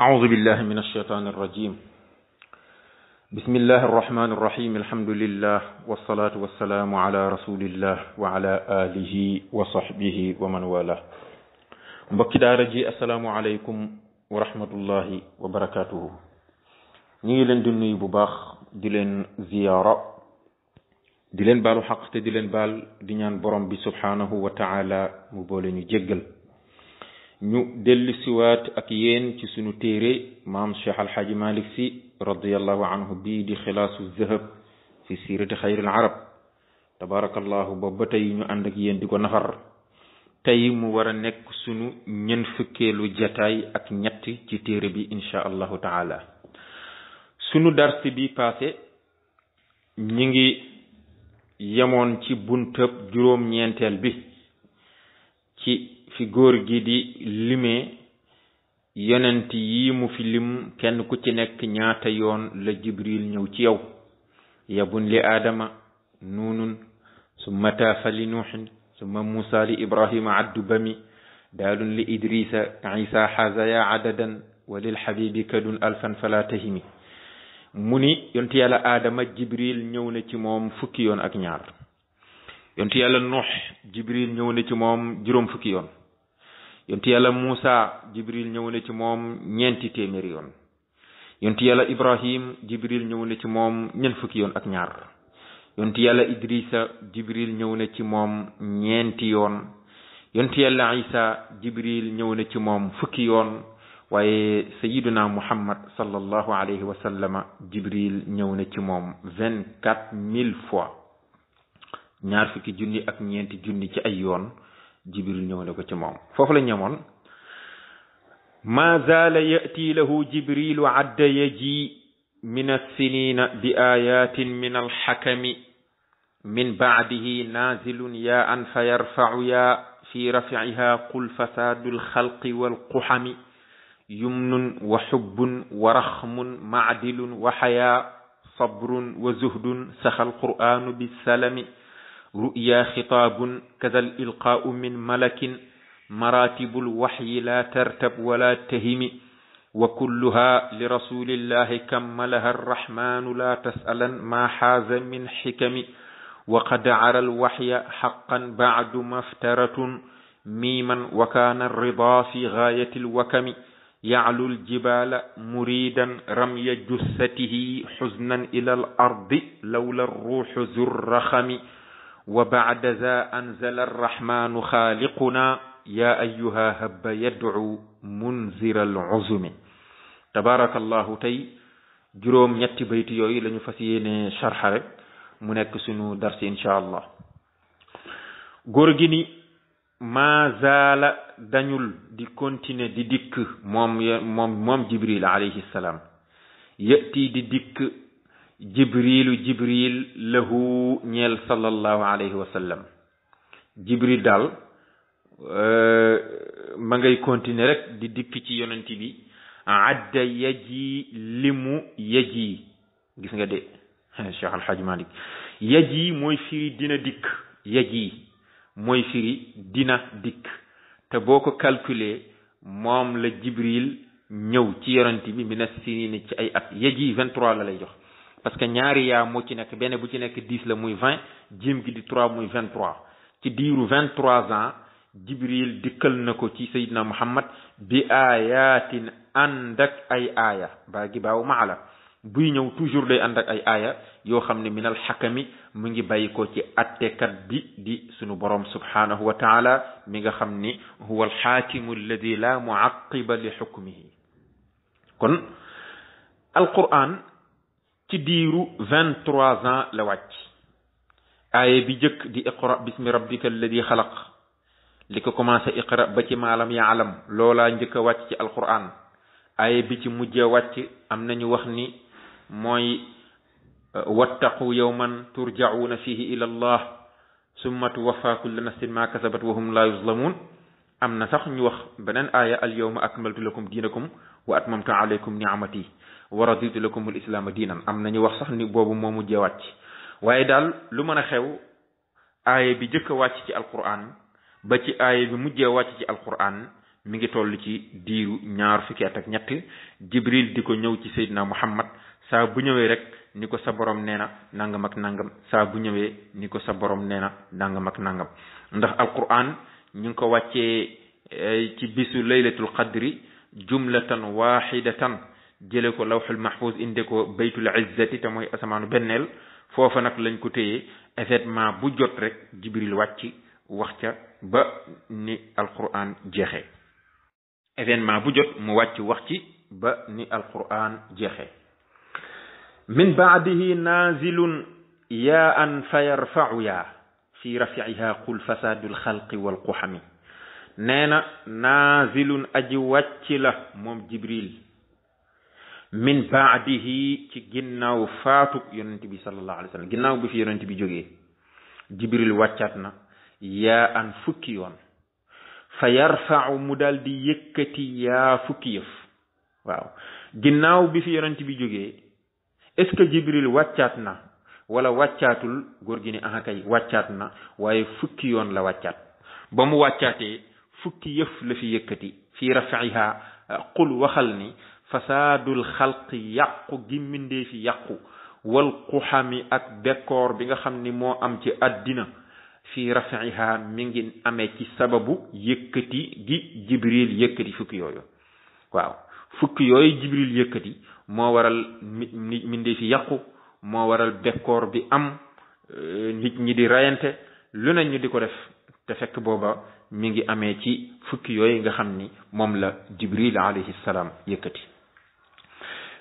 أعوذ بالله من الشيطان الرجيم. بسم الله الرحمن الرحيم. الحمد لله والصلاة والسلام على رسول الله وعلى آله وصحبه ومن والاه. mbokki daara ji assalaamu aleykum wa rahmatullahi wa barakatuhu. ñu ngi leen di nuyu bu baax di leen ziyaara di leen baalu xaq te di leen baal di ñaan borom bi subhanahu wa taala mu boole ñu jéggal. ñu dellu siwaat ak yéen ci sunu téere maam Cheikh Alxaaji Malik Si radiallahu anhu bii di xilaasu zahab fi siirati xayril arab. tabarakallahu boobu ba tey ñu ànd ak yéen di ko nafar. tey mu war a nekk sunu ñen fukkeelu jataay ak ñett ci téere bi insha allahu taala. sunu darsi bi passé ñi ngi yemoon ci buntab juróom-ñeenteel bi ci fi góor gi di limee yonent yi mu fi lim kenn ku ci nekk ñaata yoon la jibril ñëw ci yow. yabun li aadama nuunun summa taafa li nuuxin summa muusa li ibrahima addu bami daalun li idrisa isa xazaya adadan wa lil xabibi kadun alfan fala tahimi. mu ni yontu yàlla aadama jibril ñëw na ci moom fukki yoon ak ñaar. yontu yàlla nuux jibril ñëw na ci moom juróom fukki yoon. yontu yàlla Muusa jibril ñëw na ci moom ñeenti téeméeri yoon. yontu yàlla Ibrahim jibril ñëw na ci moom ñeent fukki yoon ak ñaar. yontu yàlla Idrisa jibril ñëw na ci moom ñeenti yoon. yontu yàlla Isa jibril ñëw na ci moom fukki yoon. waaye sayiduna Muhammad sallallahu alayhi wa sallama jibril ñëw na ci moom 24,000 fois. ñaar fukki junni ak ñeenti junni ci ay yoon jibril ñëw na ko ci moom. foofu la ñamoon. ma zaala yati lahu jibrilu adda yaji min alsinina bi ayatin min alxakami min baadihi nazilun ya an fa yarfacu ya fi rafiha qul fasadu alxalqi walquxami yumnun wa xubbun wa raxmun macdilun wa xaya sabrun wa zuhdun saxa alqur'anu bisalami ru'ya xitaabun kaza ilqaa'u min malakin maratibul waxyi la tartab wala tahimi wa kulluha li rasulillahi kammalaha arrahmanu la tasalan ma xaaza min xikami wa qad ara alwaxya xaqan bacdu maftaratun miiman wa kaana arrida fi gaayati alwakami yaclu aljibala muridan ramya jussatihi xuznan ila alardi lawla arruuxu zurraxami wa ba'da za anzala arrahmanu xaaliquna ya ayyuha habba yad'u munzira al-uzumi. tabarakallahu tey juróom ñetti baytu yooyu la ñu fas yéene sharxa rek mu nekk sunu darsi insha allah. góor gi ni ma zaala dañul di continuer di dikk moom jibril alayhi salaam yëtti di dikk jibril lahu ñeel sallallahu alayhi wa sallam. jibril daal ma ngay continuer rek di dikk ci yonent bi. adda yaji limu yaji gis nga de Cheikh Alxaaji Malik yaji mooy firi dina dikk. yaji mooy firi dina dikk te boo ko calculer moom la jibril ñëw ci yonent bi mina sinini ci ay at. yaji 23 la lay jox parce que ñaari yaa moo ci nekk benn bu ci nekk 10 la muy 20 jim gi di 3 muy 23. ci diiru 23 ans jibril dikkal na ko ci sayidna muhammad bi ayatin ànd ak ay aaya baa gi baaw maala buy ñëw toujours day ànd ak ay aaya yoo xam ne minal xakami mu ngi bàyyi ko ci attekat bi di sunu borom subhanahu wa taala mi nga xam ni huwa alxaakimu alladi la muaqiba li xukmihi. kon alquran ci diiru 23 ans la wàcc. aaya bi jëkk di iqra bismi rabbika alladi xalaq li ko commencé iqra ba ci maalam yaalam loolaa njëkk a wàcc ci alquran. aaya bi ci mujjee wàcc am nañu wax ni mooy wattaqu yawman turjauna fihi ila allah summa tuwaffa kullu nafsin ma kasabat wa hum la yuzlamun. am na sax ñu wax beneen aaya al yawma akmaltu lakum diinakum wa atmamtu alaykum ni'amati wa raditu lakum al islaama diinan. am nañu wax sax ni boobu moo mujjee wàcc. waaye daal lu mën a xew aaya bi jëkk a wàcc ci alquran ba ci aaya bi mujjee wàcc ci alquran mi ngi toll ci diiru ñaar fukki at ak ñett jibril di ko ñëw ci Seydina Muhammad saa bu ñëwee rek ni ko sa borom nee na nangam ak nangam saa bu ñëwee ni ko sa borom nee na nangam ak nangam ndax alquran ñu ngi ko wàccee ci bisu laylatul qadri jumlatan wahidatan jële ko lawxul mahfuz inde ko baytul izzati te mooy asamaanu benneel foofa nag lañ ko téye événement bu jot rek jibril wàcc wax ca ba ni alquran jeexee événement bu jot mu wàcc wax ci ba ni alquran jeexee min baadihi nazilun yaa an fa yarfau yaa fi rafiiha qul fasadul xalqi wal quxami nee na nazilun aji wàcc la moom jibril min baadihi ci ginnaaw faatu yonent bi sallallahu alayhi wa sallam ginnaaw bi fi yonent bi jógee jibril wàccaat na yaa an fukki yoon fa yarfau mu daal di yëkkati yaa fukki yëf waaw ginnaaw bi fi yonent bi jógee est-ce que jibril wàccaat na wala wàccaatul góor gi ni aha kay wàccaat na waaye fukki yoon la wàccaat ba mu wàccaatee fukki yëf la fi yëkkati fi rafiha qul waxal ni fasaadul xalqi yàqu gi mbindee fi yàqu wal quxami ak bekkoor bi nga xam ni moo am ci àddina fi rafiha mi ngi amee ci sababu yëkkati gi jibril yëkkati fukki yooyu waaw fukki yooyu jibril yëkkati moo waral mbindee fi yàqu moo waral bekkoor bi am nit ñi di rayante lu ne ñu di ko def te fekk booba mi ngi amee ci fukki yooyu nga xam ni moom la jibril alayhi salaam yëkkati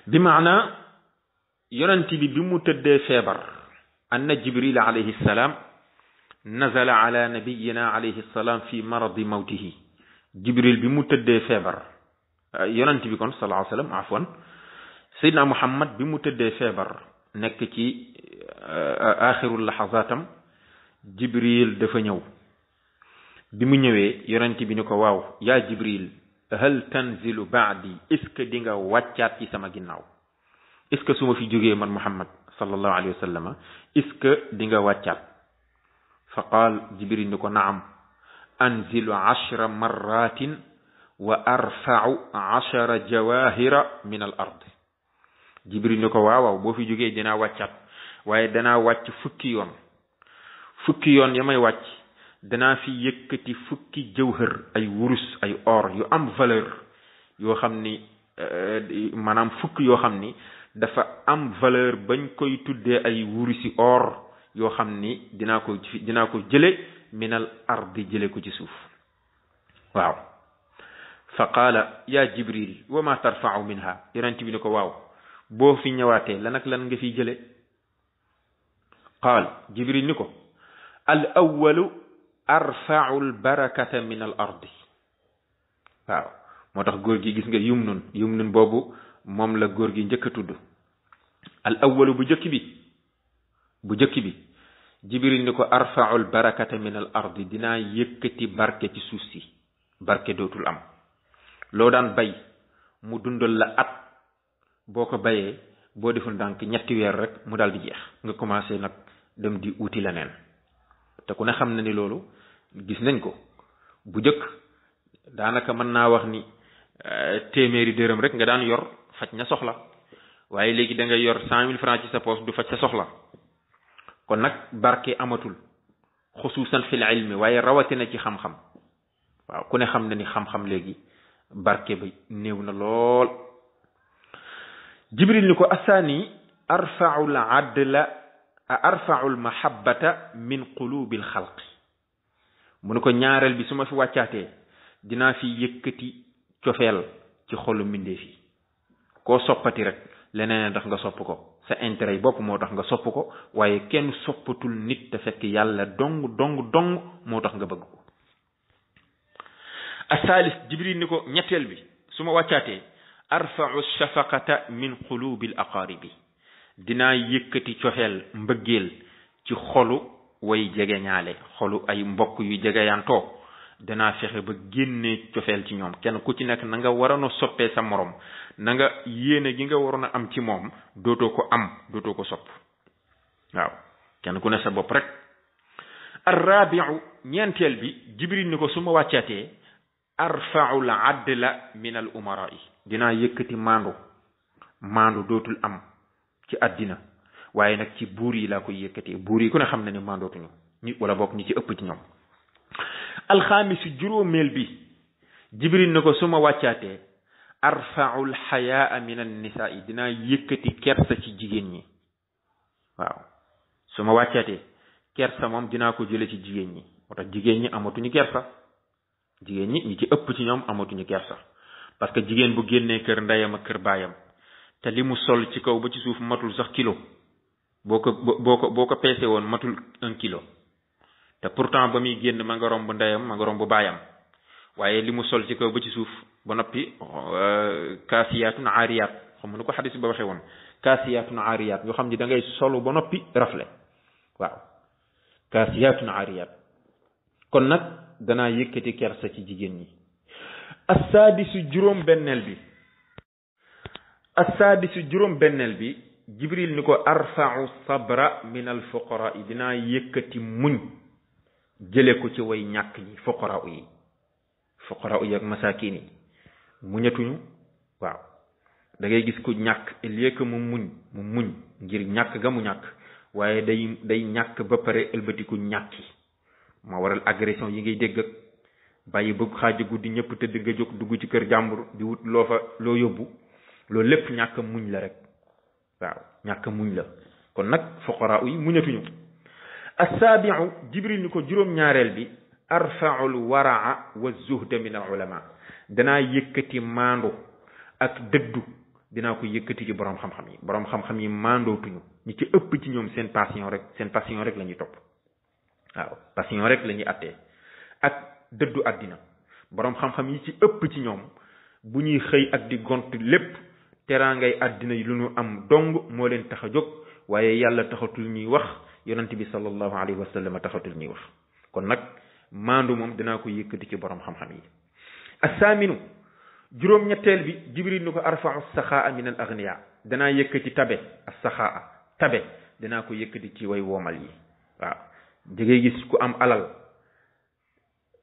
bi maana yonent bi mu tëddee feebar anna jibril alayhi salaam nazala ala nabiyina alayhi salaam fi maradi mawtihi jibril bi mu tëddee feebar yonent bi kon sallallahu alayhi wa sallam afwan Seydina Muhammad bi mu tëddee feebar nekk ci axirul laxazaatam jibril dafa ñëw bi mu ñëwee yonent bi ni ko waaw yaa jibril hal tanzilu baadi est-ce que di nga wàccaat ci sama ginnaaw est-ce que su ma fi jógee man Muhammad sallallahu alayhi wa sallam est-ce que di nga wàccaat fa qaal jibril ni ko naam anzilu 10 marratin wa arfa'u 10 jawahira min al ard jibril ni ko waaw boo fi jógee dinaa wàccaat waaye danaa wàcc fukki yoon ya may wàcc danaa fi yëkkati fukki jawhër ay wurus ay or yu am valeur yoo xam ni maanaam fukki yoo xam ni dafa am valeur bañ koy tuddee ay wurusi or yoo xam ni dinaa ko jële minal ardi jële ko ci suuf waaw fa qaala ya jibril wa ma tarfa'u minha yonent bi ni ko waaw boo fi ñëwaatee lan ak lan nga fiy jële qaal jibril ni ko al awwalu arfa'u al barakata min al ardi waaw moo tax góor gi gis nga yumnun boobu moom la góor gi njëkk a tudd al awwalu bu jëkk bi jibril ni ko arfa'u al barakata min al ardi dinaa yëkkati barke ci suuf si barke dootul am loo daan bay mu dundal la at boo ko bayee boo deful ndànk 3 weer rek mu daal di jeex nga commencé nag dem di uti leneen te ku ne xam na ni loolu gis nañ ko bu jëkk daanaka mën naa wax ni téeméeri dërëm rek nga daan yor faj na soxla waaye léegi da nga yor 100 000 francs ci sa poche du faj sa soxla kon nag barke amatul xusuusan fil ilmi waaye rawatina ci xam-xam waaw ku ne xam na ni xam-xam léegi barke ba néew na lool jibril ni ko asaani arfa'u al adla arfa'u al mahabbata min qulubil xalqi mu ne ko ñaareel bi su ma fi wàccaatee dinaa fi yëkkati cofeel ci xolu mbindeef yi koo soppati rek leneen tax nga sopp ko sa intérêt yi bopp moo tax nga sopp ko waaye kenn soppatul nit te fekk yàlla dong moo tax nga bëgg ko asaalis jibril ni ko ñetteel bi su ma wàccaatee arfa'u shafaqata min qulubil aqaribi dinaa yëkkati cofeel mbëggeel ci xolu way jegeñaale xolu ay mbokk yu jegeyantoo danaa fexe ba génnee cofeel ci ñoom kenn ku ci nekk na nga waroon a soppee sa morom na nga yéene gi nga waroon a am ci moom dootoo ko sopp waaw kenn ku ne sa bopp rek arrabiu ñeenteel bi jibril ni ko su ma wàccaatee arfa'u al adla min al umara'i dinaa yëkkati maandu dootul am ci àddina waaye nag ci buur yi laa koy yëkkatee buur yi ku ne xam na ne maandootuñu wala bokk ñi ci ëpp ci ñoom. alxaamisu juróomeel bi jibril ne ko su ma wàccaatee arfa'u al xayaa min an nisa'i dinaa yëkkati kersa ci jigéen ñi waaw su ma wàccaatee kersa moom dinaa ko jële ci jigéen ñi moo tax jigéen ñi amatuñu kersa jigéen ñi ci ëpp ci ñoom amatuñu kersa parce que jigéen bu génnee kër ndeyam ak kër baayam te li mu sol ci kaw ba ci suuf matul sax kilo boo ko peese woon matul 1 kilo te pourtant ba muy génn ma nga romb ndeyam ma nga romb baayam waaye li mu sol ci kaw ba ci suuf ba noppi kaasiyaatun aariyaat xam nga nu ko xadis ba waxee woon kaasiyaatun aariyaat yoo xam ni da ngay solu ba noppi rafle waaw kaasiyaatun aariyaat kon nag danaa yëkkati kersa ci jigéen ñi. assaadisu juróom benneel bi jibril ni ko arfa'u sabra min al fuqara yi dinaa yëkkati muñ jële ko ci way ñàkk ñi fuqara yi ak masaakin yi muñatuñu waaw da ngay gis ku ñàkk au lieu que mu muñ ngir ñàkk ga mu ñàkk waaye day ñàkk ba pare ëlbatiku ñàkki moo waral agression yi ngay dégg ak bàyyi bëgg xaaja guddi ñëpp tëdd nga jóg dugg ci kër jàmbur di wut loo yóbbu loolu lépp ñàkk muñ la rek waaw ñàkk muñ la kon nag fuqara yi muñatuñu. assaabiu jibril ni ko juróom-ñaareel bi arfa'u lwaraa wa zuhda min al ulama danaa yëkkati maandu ak dëddu dinaa ko yëkkati ci borom xam-xam yi maandootuñu ñi ci ëpp ci ñoom seen passion rek la ñuy topp waaw passion rek la ñuy attee ak dëddu àddina borom xam-xam yi ci ëpp ci ñoom bu ñuy xëy ak di gont lépp teraangay àddina yi lu ñu am dong moo leen tax a jóg waaye yàlla taxatul ñuy wax yonent bi sallallahu alayhi wa sallam taxatul ñuy wax kon nag maandu moom dinaa ko yëkkati ci borom xam-xam yi. assaaminu juróom-ñetteel bi jibril ni ko arfa'u saxaa min al agniya danaa yëkkati tabe dinaa ko yëkkati ci way woomal yi waaw da ngay gis ku am alal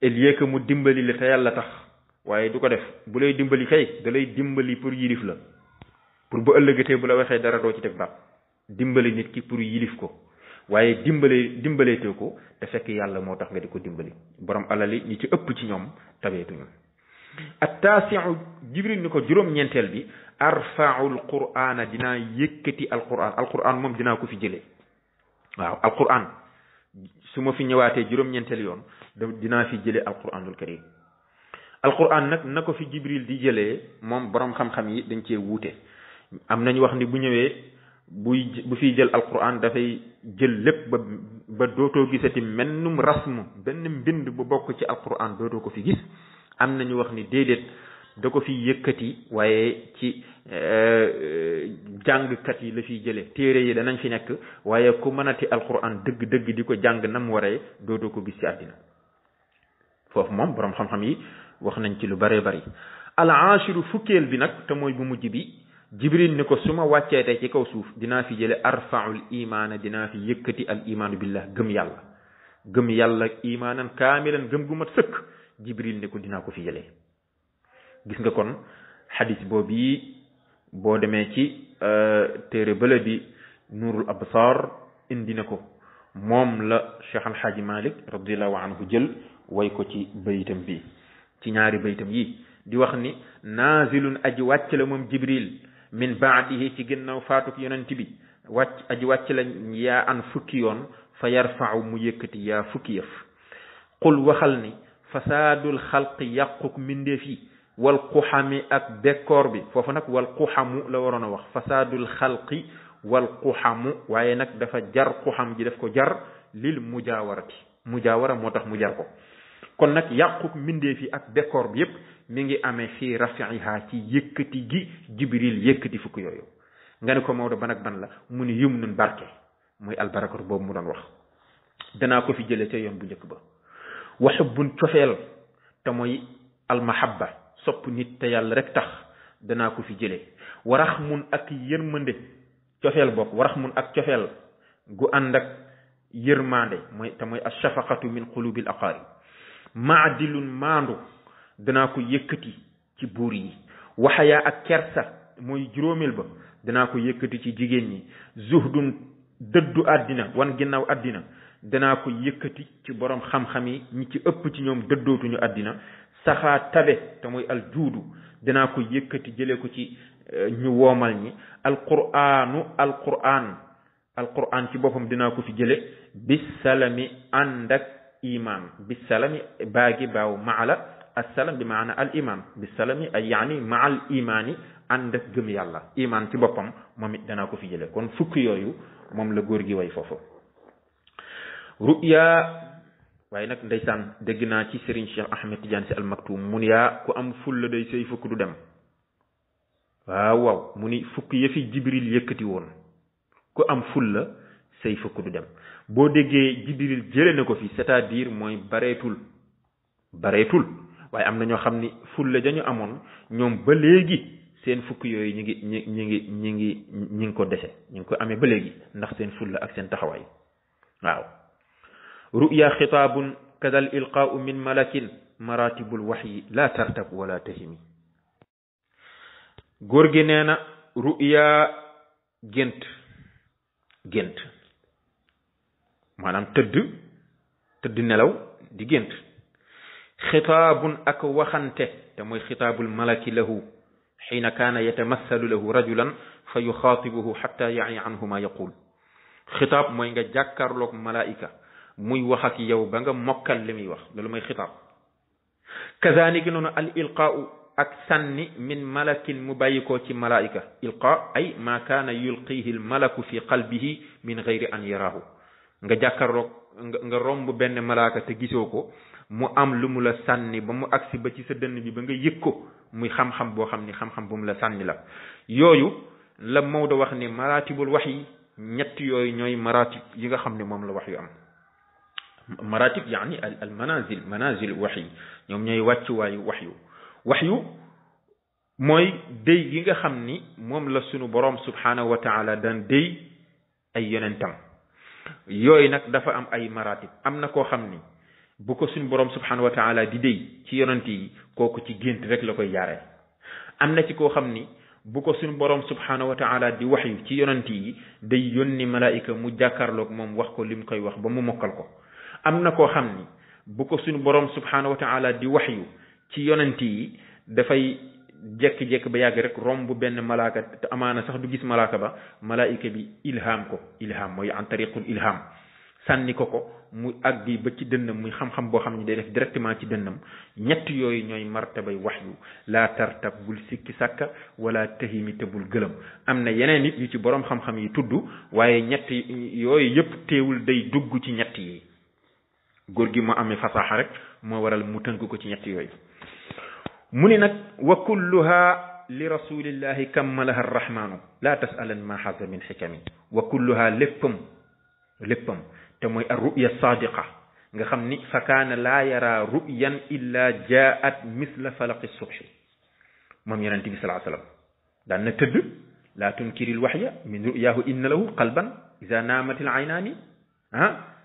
au lieu que mu dimbali la te yàlla tax waaye du ko def bu lay dimbali kay da lay dimbali pour yilif la pour bu ëllëgatee bu la waxee dara doo ci teg baat dimbali nit ki pour yilif ko waaye dimbaleetee ko te fekk yàlla moo tax nga di ko dimbali borom alal yi ñi ci ëpp ci ñoom tabeetuñu. attaasiu jibril ni ko juróom-ñeenteel bi arfa'u alqur'ana dinaa yëkkati alquran moom dinaa ko fi jëlee waaw alquran su ma fi ñëwaatee juróom-ñeenteel yoon dinaa fi jëlee alquranul karim alquran nag na ko fi jibril di jëlee moom borom xam-xam yi dañ cee wuute am nañu wax ni bu ñëwee bu fiy jël alquran dafay jël lépp ba dootoo gisati mennum rasmu benn mbind bu bokk ci alquran dootoo ko fi gis am nañu wax ni déedéet da ko fi yëkkati waaye ci jàngkat yi la fiy jële téere yi danañ fi nekk waaye ku mënati alquran dëgg-dëgg di ko jàng nam waree dootoo ko gis ci àddina foofu moom borom xam-xam yi wax nañ ci lu bare bari. al aashiru fukkeel bi nag te mooy bu mujj bi jibril ni ko su ma wàccee tey ci kaw suuf dinaa fi jële arfa'ul imaana dinaa fi yëkkati al imaanu billah gëm yàlla imaanan kaamilan gëm gu mat sëkk jibril ni ko dinaa ko fi jëlee. gis nga kon xadis boobu yi boo demee ci téere bële bi nuurul absar indi na ko moom la cheikh alxaaji malik radiallahu anhu jël way ko ci baytam bi ci ñaari baytam yi di wax ni naazilun aji wàcc la moom jibril min baadihi ci ginnaaw faatuk yonent bi aji wàcc la yaa an fukki yoon fa yarfa'u mu yëkkati yaa fukki yëf qul waxal ni fasaadul xalqi yàquk mbindeef yi wal quxami ak bekkoor bi foofu nag wal quxamu la waroon a wax fasaadul xalqi wal quxamu waaye nag dafa jar quxam ji daf ko jar lil mujaawara moo tax mu jar ko kon nag yàquk mbindeef yi ak bekkoor bi yépp mi ngi amee fii rafiha ci yëkkati gi jibril yëkkati fukk yooyu nga ne ko Maodo ban ak ban la mu ni yum nun barke mooy albarakatu boobu mu doon wax danaa ko fi jëlee ca yoon bu njëkk ba wa xubbun cofeel te mooy almahabba sopp nit te yàlla rek tax danaa ko fi jëlee warax mun ak yërmande cofeel bopp warax mun ak cofeel gu ànd ak yërmande mooy te mooy ashafaqatu min qulubil aqaari maadilun maandu danaa ko yëkkati ci buur yi waxayaa ak kersa mooy juróomeel ba danaa ko yëkkati ci jigéen ñi zuhdun dëddu àddina wan ginnaaw àddina danaa ko yëkkati ci borom xam-xam yi ñi ci ëpp ci ñoom dëddootuñu àddina saxaa tabe te mooy al juudu danaa ko yëkkati jëlee ko ci ñu woomal ñi alquran ci boppam dinaa ko fi jële bisalami ànd ak iman bisalami baagi baaw maala assalam bi maana al iman bisalami ay yaani maa al imaani ànd ak gëm yàlla iman ci boppam moom it danaa ko fi jële kon fukk yooyu moom la góor gi way foofu ruya waaye nag ndeysaan dégg naa ci Serigne Cheikh Ahmed Tidiane Sy Al Maktoum mu ni yaa ku am fulla day say fukk du dem waaw mu ni fukk ya fi Jibril yëkkati woon ku am fulla say fukk du dem boo déggee Jibril jële na ko fi c'est-à-dire mooy bareetul waaye am na ñoo xam ni fulla dañu amoon ñoom ba léegi seen fukk yooyu ñi ngi ko dese ñi ngi ko amee ba léegi ndax seen fulla ak seen taxawaay waaw ruya xitaabun kadal ilqaau min malakin maratibul waxyi la tartab wala tahimi góor gi nee na ruya gént maanaam tëdd nelaw di gént xitaabun ak waxante te mooy xitaabul malaki lahu xiina kaana yatamassalu lahu rajulan fa yuxaatibuhu xatta yaci anhu ma yaqul xitaab mooy nga jàkkaarloog malaika muy wax ak yow ba nga mokkal li muy wax loolu mooy xitaab kazaniki noonu al ilqaau ak sànni min malakin mu bàyyikoo ci malaika ilqa ay ma kaana yulqihi al malaku fi qalbihi min gayri an yaraahu nga jàkkaarloog nga romb benn malaaka te gisoo ko mu am lu mu la sànni ba mu agsi ba ci sa dënn bi ba nga yëg ko muy xam-xam boo xam ni xam-xam bu mu la sànni la yooyu la Maodo wax ni maratibul wax yi ñett yooyu ñooy maratib yi nga xam ne moom la wax yu am maratib yaani al manazil wax yi ñoom ñooy wàccuwaayu wax yu mooy déy gi nga xam ni moom la sunu borom subhanahu wa taala daan déy ay yonentam yooyu nag dafa am ay maratib am na koo xam ni bu ko suñu borom subhanahu wa taala di déy ci yonent yi kooku ci gént rek la koy jaaree am na ci koo xam ni bu ko suñu borom subhanahu wa taala di waxyu ci yonent yi day yónni malaayika mu jàkkaarloog moom wax ko lim koy wax ba mu mokkal ko am na koo xam ni bu ko suñu borom subhanahu wa taala di waxyu ci yonent yi dafay jekki-jekki ba yàgg rek romb benn malaaka te amaana sax du gis malaaka ba malaayika bi ilham mooy an tariqul ilham sànni ko mu àgg ba ci dënnam muy xam-xam boo xam ni day def directement ci dënnam ñett yooyu ñooy martabay waxyu laa tartab bul sikki sàkka wala tahimi te bul gëlëm am na yeneen nit yu ci borom xam-xam yi tudd waaye ñett yooyu yëpp teewul day dugg ci ñett yi góor gi moo amee fasaaxa rek moo waral mu tënk ko ci ñett yooyu mu ni nag wa kulluha li rasulillahi kammalaha arrahmanu la tasalan ma xaza min xikami wa kulluha léppam te mooy ar ruya sadiqa nga xam ni fa kaana laa yara ruyan illa jaat misla falaqi subhi moom yonente bi salaa sallam daan na tëdd laa tunkiril waxya min ruyahu inna lahu qalban ida naamatil aynaani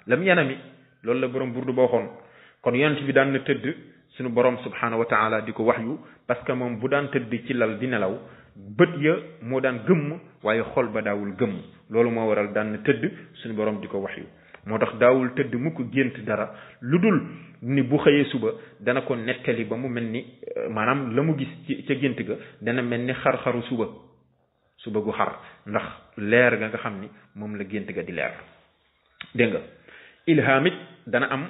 lam yanami loolu la borom burdu boo xoon kon yonente bi daan na tëdd suñu borom subhanahu wa taala di ko waxyu parce que moom bu daan tëdd ci lal di nelaw bët ya moo daan gëmm waaye xol ba daawul gëmm loolu moo waral daan na tëdd suñu borom di ko waxyu moo tax daawul tëdd mu ko gént dara lu dul ni bu xëyee suba dana ko nettali ba mu mel ni maanaam la mu gis ci ca gént ga dana mel ni xar-xaru suba gu xar ndax leer ga nga xam ni moom la gént ga di leer dégg nga ilham it dana am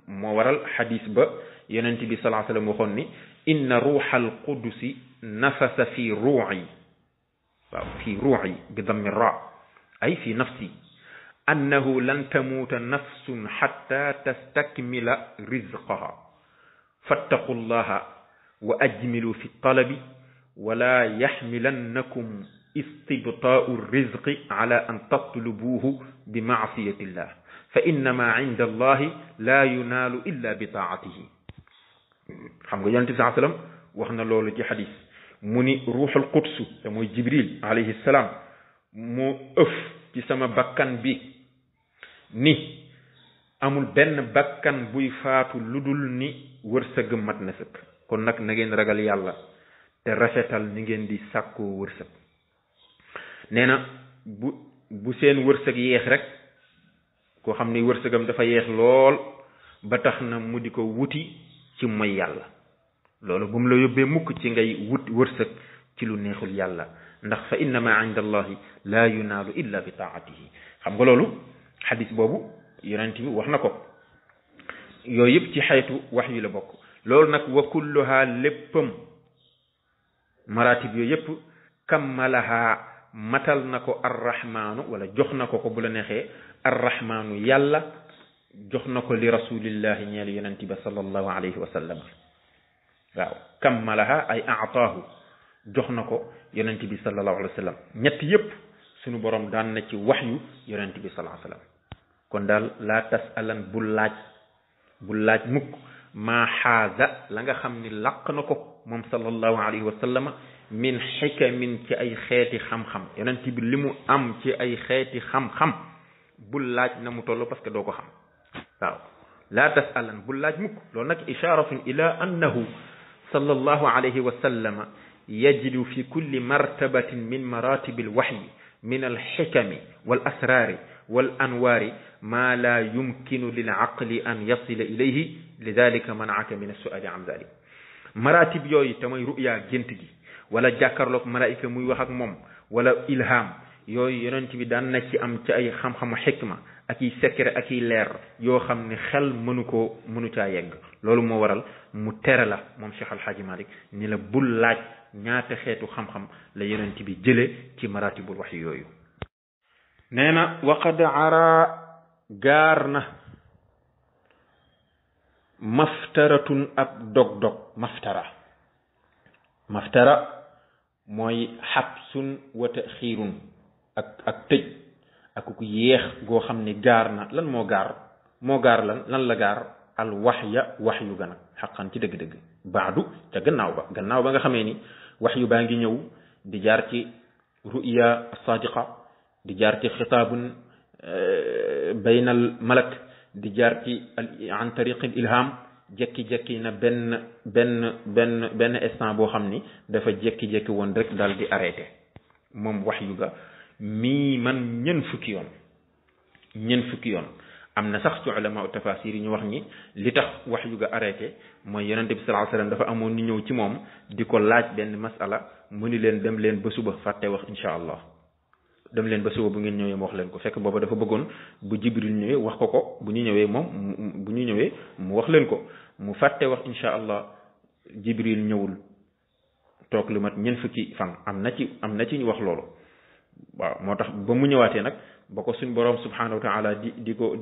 moo waral xadis ba yonent bi salaa sallam waxoon ni inna ruuxal qudusi nafasa fi ruuci bi dammi ra ay fi nafsi annahu lan tamuuta nafsun xatta tastakmila rizqaha fattaqu llaha wa ajmilu fi talabi wala yaxmilannakum istibtaau rizqi ala an tatlubuuhu bi maasiyati llah fa innama inda allahi la yunaalu illa bi taatihi xam nga yonent bi saa sallam wax na loolu ci xadis mu ni ruuxul qudsu te mooy jibril alayhi salaam moo ëf ci sama bakkan bi ni amul benn bakkan buy faatu lu dul ni wërsëg mat na sëkk kon nag na ngeen ragal yàlla te rafetal ni ngeen di sàkkoo wërsëg. nee na bu seen wërsëg yéex rek koo xam ni wërsëgam dafa yéex lool ba tax na mu di ko wuti ci mooy yàlla, loolu bu mu la yóbbee mukk ci ngay wut wërsëg ci lu neexul yàlla, ndax fa inna ma inda allahi laa yunaalu illa bi taatihi. xam nga loolu xadis boobu yonent bi wax na ko. yooyu yëpp ci xeetu wax yu la bokk. loolu nag wa kulluha léppam maratib yooyu yëpp kammalaha matal na ko arrahmaanu wala jox na ko bu la neexee arrahmaanu yàlla jox na ko li rasulillahi ñeel yonent ba sallallahu alayhi wa sallam. waaw kammalaha ay aataahu jox na ko yonent bi sallallahu alayhi wa sallam. ñett yëpp sunu borom daan na ci waxyu yonent bi sallallahu alayhi wa sallam. kon daal laa tasalan bul laaj mukk maa xaaza la nga xam ni laq na ko moom sallallahu alayhi wa sallam min xikamin ci ay xeeti xam-xam. yonent bi li mu am ci ay xeeti xam-xam bul laaj na mu toll parce que doo ko xam. waaw laa tasalan bul laaj mukk. loolu nag isharatun ila annahu sallallahu alayhi wa sallam yajidu fi kulli martabatin min maratibi alwaxyi min alxikami wal asraari wal anwaari ma la yumkinu lil aqli an yasila ilayhi lidalika manaaka min assuali an dalik. maratib yooyu te mooy ruya gént gi wala jàkkaarloog malaayika muy wax ak moom wala ilham yooyu yonent bi daan na ci am ci ay xam-xamu xikma ak i secret ak i leer yoo xam ne xel mënu caa yegg. loolu moo waral mu tere la moom Cheikh Al Hadji Malick ni la bul laaj ñaata xeetu xam-xam la yonent bi jële ci maratibul wax yooyu. nee na waqad ara gaar na maftaratun ab dog-dog. maftara mooy xabsun wa taxiirun ak tëj ak ku yéex goo xam ne gaar na lan moo gaar lan la gaar al waxyu ga nag xaqan ci dëgg-dëgg baadu ca gannaaw ba nga xamee ni waxyu baa ngi ñëw di jaar ci ruya sadiqa di jaar ci xitaabun bayna al malak di jaar ci an tariq al ilham jekki-jekki na benn instant boo xam ni dafa jekki-jekki woon rek daal di arrêté moom waxyu ga mii man ñen fukki yoon am na sax ci ulama tafasir yi ñu wax ni li tax waxyu ga arrêté mooy yonente bi sallallahu alayhi wasallam dafa amoon ni ñëw ci moom di ko laaj benn masala mu ni leen dem leen ba suba fàtte wax insha allah dem leen ba suba bu ngeen ñëwee mu wax leen ko. fekk booba dafa bëggoon bu jibril ñëwee wax ko bu ñu ñëwee mu wax leen ko mu fàtte wax insha allah. jibril ñëwul toog lu mat ñeent fukki fan am na ci ñu wax loolu. waaw moo tax ba mu ñëwaatee nag ba ko suñ borom subhanahu wa taala di ko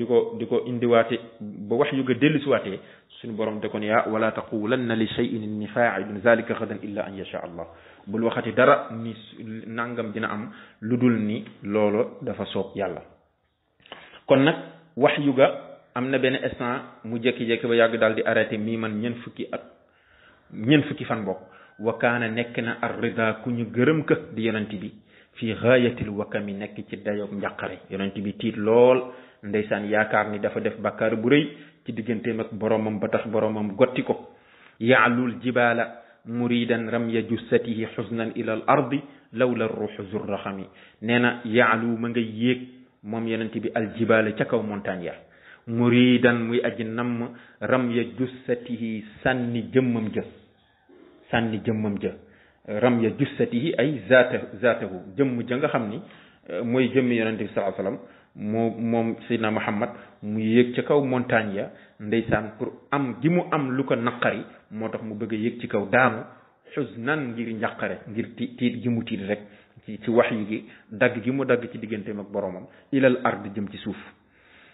indiwaate ba wax yu ga dellusiwaatee suñu borom de ko ne yaa wala taqulanna li shay'in inni fa'ilun zalika gadan illa an yasha allah bul waxati dara ni nangam dina am lu dul ni loolu dafa soob yàlla. kon nag wax yu ga am na benn instant mu jékki-jékki ba yàgg daal di arrêté mii man ñeent fukki fan bokk wa kaana nekk na ar rida ku ñu gërëm ka di yonent bi fii gaayatil wakami nekk ci dayoog njàqare. yonent bi tiit lool ndeysaan yaakaar ni dafa def bàkkaar bu rëy ci digganteem ak boromam ba tax boromam gotti ko. yaalul jibaala muridan ramya jussatihi xusnan ila al ardi lawla ruuxu zurraxami. nee na yaalu ma nga yéeg moom yonent bi al jibaala ca kaw montagne ya muridan muy aji namm ramya jussatihi sànni jëmmam ja ramya jussatihi ay zaatahu jëmm ja nga xam ni mooy jëmmi yonente bi sallallahu alayhi wasallam moom Seydina Muhammad mu yéeg ca kaw montagne ya ndeysaan pour am gi mu am lu ko naqari moo tax mu bëgg a yéeg ci kaw daanu xusnan ngir njàqare ngir tiit gi mu tiit rek ci waxyu gi dagg gi mu dagg ci digganteem ak boromam ilal ard jëm ci suuf.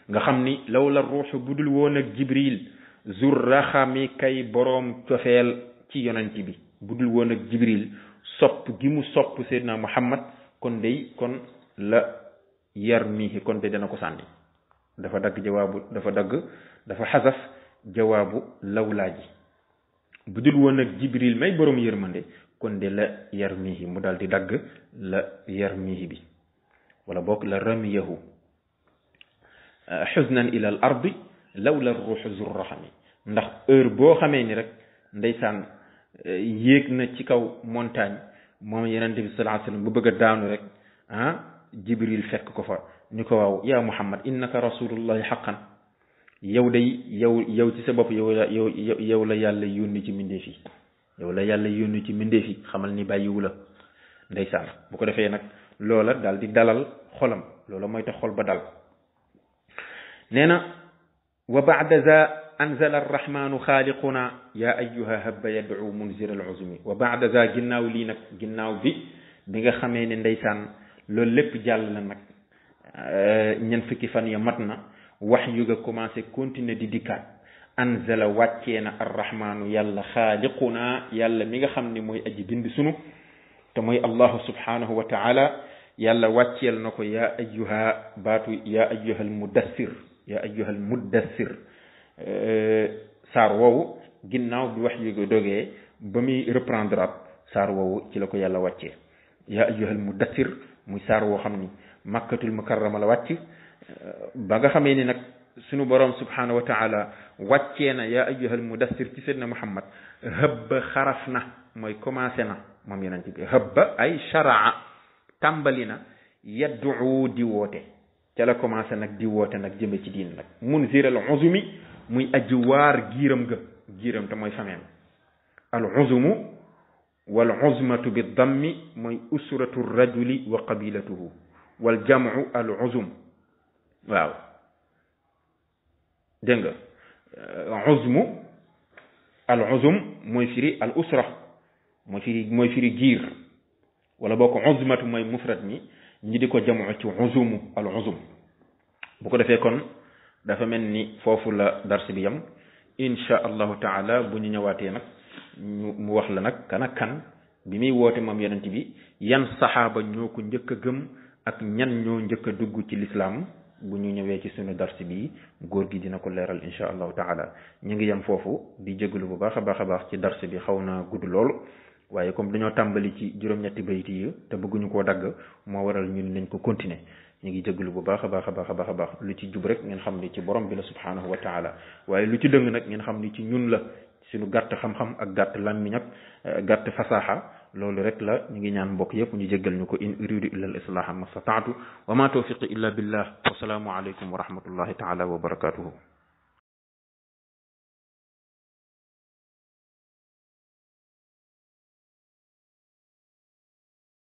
nga xam ni law la ruuxu budul woon ak jibril zurraxami kay boroom cofeel ci yonent bi budul woon ak jibril sopp gi mu sopp Seydina Muhammad kon la yar mihi kon de dana ko sànni. dafa xasaf jawaabu lawlaa ji budul woon ak jibril may boroom yërmande kon de la yar mihi mu daal di dagg la yar mihi bi wala bokk la ramiyahu xusnan ila al ardi lawla ruuxu zurraxami. ndax heure boo xamee ni rek ndeysaan yéeg na ci kaw montagne moom yonent bi sallallahu alayhi wasallam bu bëgg a daanu rek jibril fekk ko fa ni ko waaw yaa muhammad innaka rasulullahi haqqan yow day yow ci sa bopp yow la yàlla yónni ci mbindeef yi yow la yàlla yónni ci mbindeef yi xamal ni bàyyiwu la ndeysaan bu ko defee nag loola daal di dalal xolam loola mooy tax xol ba dal nee na wa ba'da za anzala arrahmanu xaaliquna ya ayyuha habba yad'u munzir al-uzmi wa ba'da za ginnaaw lii nag ginnaaw bi nga xamee ne ndeysaan loolu lépp jàll na nag ñen fukki fan ya mat na wax yu ga commencé continuer di dikkaat anzala wàccee na arrahmanu yàlla xaaliquna yàlla mi nga xam ne mooy aji bind sunu te mooy allahu subhanahu wa taala yàlla wàcceel na ko yaa ayyuha baatu yaa ayyuhal muddassir saar woowu ginnaaw bi wax yu dogee ba muy reprendre saar woowu ci la ko yàlla wàccee yaa ayyuhal muddassir muy saar woo xam ni makkatul mukarrama la wàcc ba nga xamee ni nag sunu borom subhanahu wa taala wàccee na yaa ayyuhal muddassir ci seydina muhammad hëbba xaraf na mooy commencé na moom yonent bi hëbba ay sharaa tàmbali na yaddu di woote ca la commencé nag di woote nag jëme ci diin nag munzir al uzumi muy aji waar giiram te mooy fameem al uzumu wal uzmatu bi dammi mooy usratu rajuli wa qabilatuhu wal jamu al uzum waaw dégg nga uzmu al uzum mooy firi al usra mooy firi giir wala boo ko uzmatu mooy mufrad mi ñi di ko jamu ci uzumu al uzum bu ko defee kon dafa mel ni foofu la dars bi yam insha allahu taala bu ñu ñëwaatee nag mu wax la nag kan bi muy woote moom yonent bi yan saxaaba ñoo ko njëkk a gëm ak ñan ñoo njëkk a dugg ci lislaam bu ñu ñëwee ci sunu dars bi góor gi dina ko leeral insha allahu taala ñu ngi yem foofu di jégalu bu baax a baax ci dars bi xaw na gudd lool waaye comme dañoo tàmbali ci juróom-ñetti bayt yi te bëgguñu koo dagg moo waral ñun nañ ko continuer ñu ngi jégalu bu baax a baax lu ci jub rek ngeen xam ni ci borom bi la subhanahu wa taala waaye lu ci dëng nag ngeen xam ni ci ñun la suñu gàtt xam-xam ak gàtt làmmiñ ak gàtt fasaaxa loolu rek la ñu ngi ñaan mbokk yëpp ñu jéggal ñu ko in uridu illa al islaha ma stata'tu wa ma tawfiqi illa billah wa salaamu alaykum wa rahmatullahi taala wa barakatuhu